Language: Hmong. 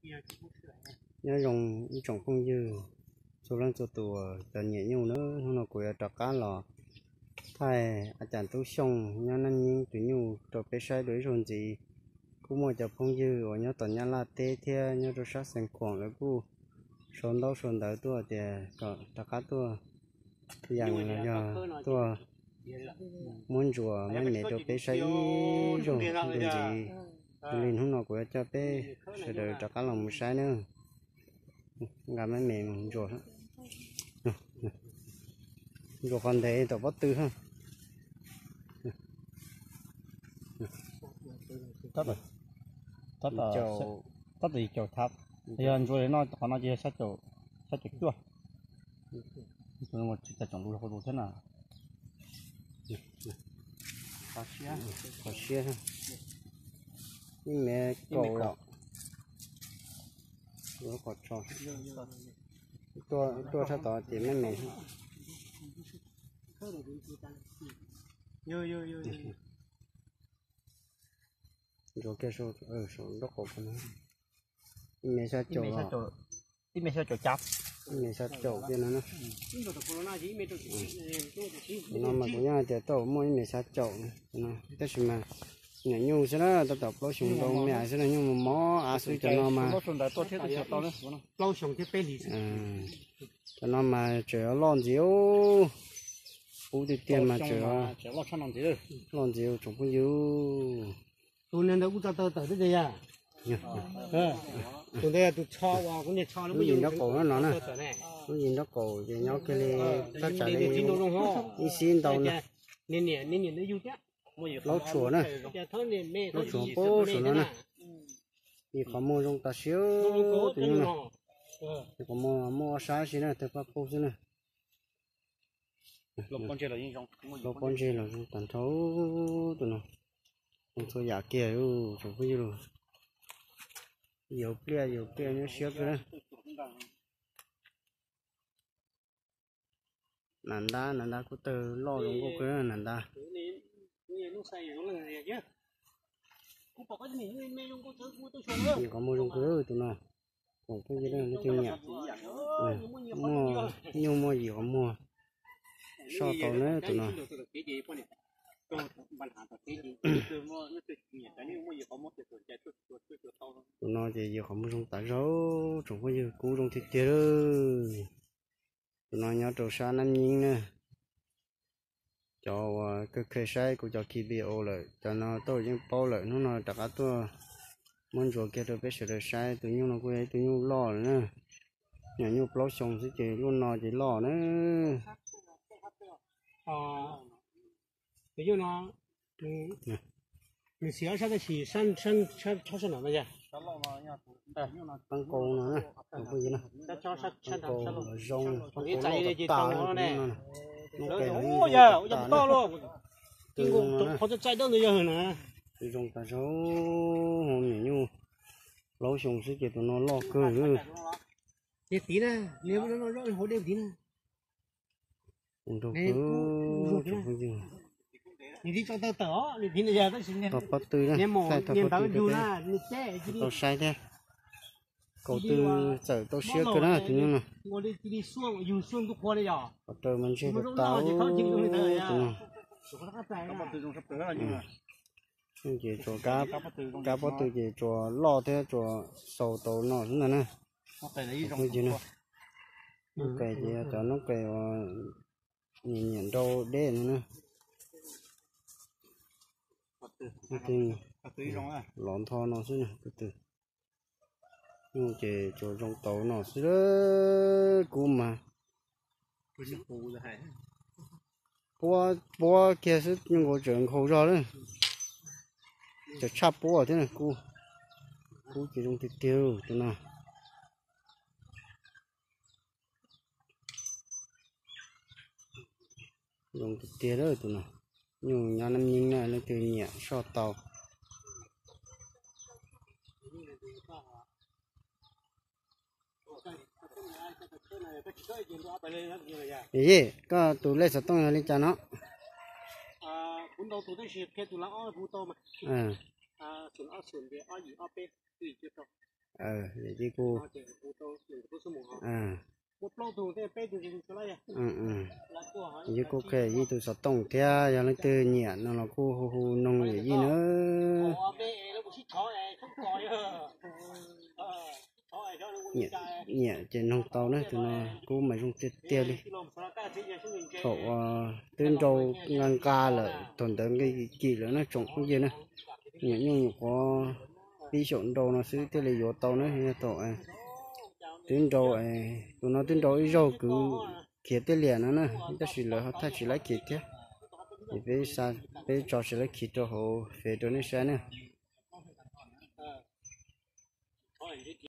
Nyob zoo ib tsoom phooj ywg txhua leej txhua tus cov nyiam nyuj na, hnub no kuv yuav rov qab los thaij a cas Tub Xyooj nyob Nab Nyeeb tus nyuj rau peb saib dua ib zaug ntxiv. Kuj muaj cov phooj ywg uas nyob tom Nyab Laj teb thiab nyob rau sab Xeev Khuam lawv kuj sau ntaub sau ntawv tuaj tias kom rov qab tuaj yas los yog tuaj muab ntsuas mab me rau peb saib ib zaug dua ntxiv. Li hnub no kuv yuav coj peb sawv daws rov qab los mus saib na. Nqa mab me mus ntsuas, ntsuas qhov ntev tom pob tw. Tab tom yim caum thav, yog ntsuas li no qhov no ces yog xya caum cuaj. Tsis tas tsoom lus hauv lus thiab na. Qhov siab, ib me kaum, qhov tso, tuaj sab tod ces mab me. Ntsuas kiag saum nraub qaum, ib me xya caum, ib me xya caum, ib me xya caum kiag no na. No mas kuv yeej hais tias tau muaj ib me xya caum no, tab sis mas nyiam nyuj xwb na, tab tom plaub xyoo ntau me xwb na, nyuj mos mos av xwb cov no mas. Cov no mas tseem loj ntxiv, ub tiag tiag mas tseem loj ntxiv tsoom phooj ywg. Tus ntawd kuj tso taw tawm xwb tiag. Tus ntawd yog tus tsho uas kuv niag tsho lub yim nraub qaum no na. Lub yim nraub qaum ces nyob kiag li, tab tsam li ib xib ntau na. Laub tshuam na, laub tshuam pub saum no na. Yim qhov muag zoo tas siab tus nyuj no. Yim qhov muag muaj ob sab xwb na, tawg paj pub xwb na. Laub pob ntseg los zoo tag nrho tus no. Zoo txhua yam kiag tsoom phooj ywg. Yuav pliaj yuav pliaj nyuaj siab kawg na. Nas ntab, nas ntab kuj tawg loj zoo nkauj kawg nas ntab. Yim qhov muag zoo kawg tus no. Tsoom phooj ywg leej twg nyiam, muaj nyuj muaj yim qhov muag soj tau na tus no. Tus no ces yim qhov muag zoo tas zog, tsoom phooj ywg, kub zoo tiag tiag. Tus no nyob rau sab Nab Nyeeb na. Cov uas kawg khe saib kuv cov video lawm, cov no tau yeej paub lawm, hnub no rov qab tuaj muab ntsuas kiag rau peb sawv daws saib. Tus nyuj no kuj yog ib tug nyuj loj lawm na, nyuam nyuj plaub xyoo xwb ces lub no ces loj na. Nws xiv ob sab tab sis sab, sab, sab, sab no mas yog qeeb qau no, qeeb qau zoo, qeeb qau tas no, hnub qes los yeej zoo tas na. Qhov txaij dawb ntawd yog na, zoo tas zog, nyuam nyuj plaub xyoo xwb ces tus no loj kawg. Tiv na, hauv dej tiv na. Nrog kawg tsoom phooj ywg. Tau pob tw na, thaij tau pob tw rau peb tau saib thiab. Kaum tw txawm tau siab kawg na tus nyuj no. Qhov raws mas ntseg tau tas tus no. Ces tsuas kab pob tw ces tsuas loj thiab tsuas xaus tau no xwb ntag na. Hnub qes ces yog cov hnub qes uas nyiam nyiam nrau deb no na. Lov ntho no xwb na, pob tw. Nyuj ces tsuas zoo tau no xwb, kub mas puab, puab kiag xwb nyuj nkaus tseem nkhaus zog lawm. Tseem tshaj puab thiab na, kub, kub ces zoo tiag tiag tus no. Zoo tiag tiag lawm tus no. Nyuj nyob Nab Nyeeb na, leej twg nyiam soj tau. Yej, koj tus lej xov tooj yog li cas no? Kuv ntau tus tab sis qhia tus lawv ob hu tau mas. Ces kuj, ces kuj qhia ib tug xov tooj thiab, yog leej twg nyiam no los kuj hu hu noog yawm yij na. Nyiam ces noog tau na, tus no kub mas zoo tiag tiag li. Thaum twb nrau nqa nqa lawm, thaum ntawd nqi kim lawm na tsoom phooj ywg na. Nyuam nyuj nyuam qhuav pib xyaum nrau no xwb thiaj li yuav tau na, yog thaum twb nrau, tus no twb nrau ib zaug kwv khiav tib liam no na, tab sis lawv ho thaij tsis laib khiav thiab. Ces peb xa, peb tso tsis laib khiav rau hauv fev rau nej saib na.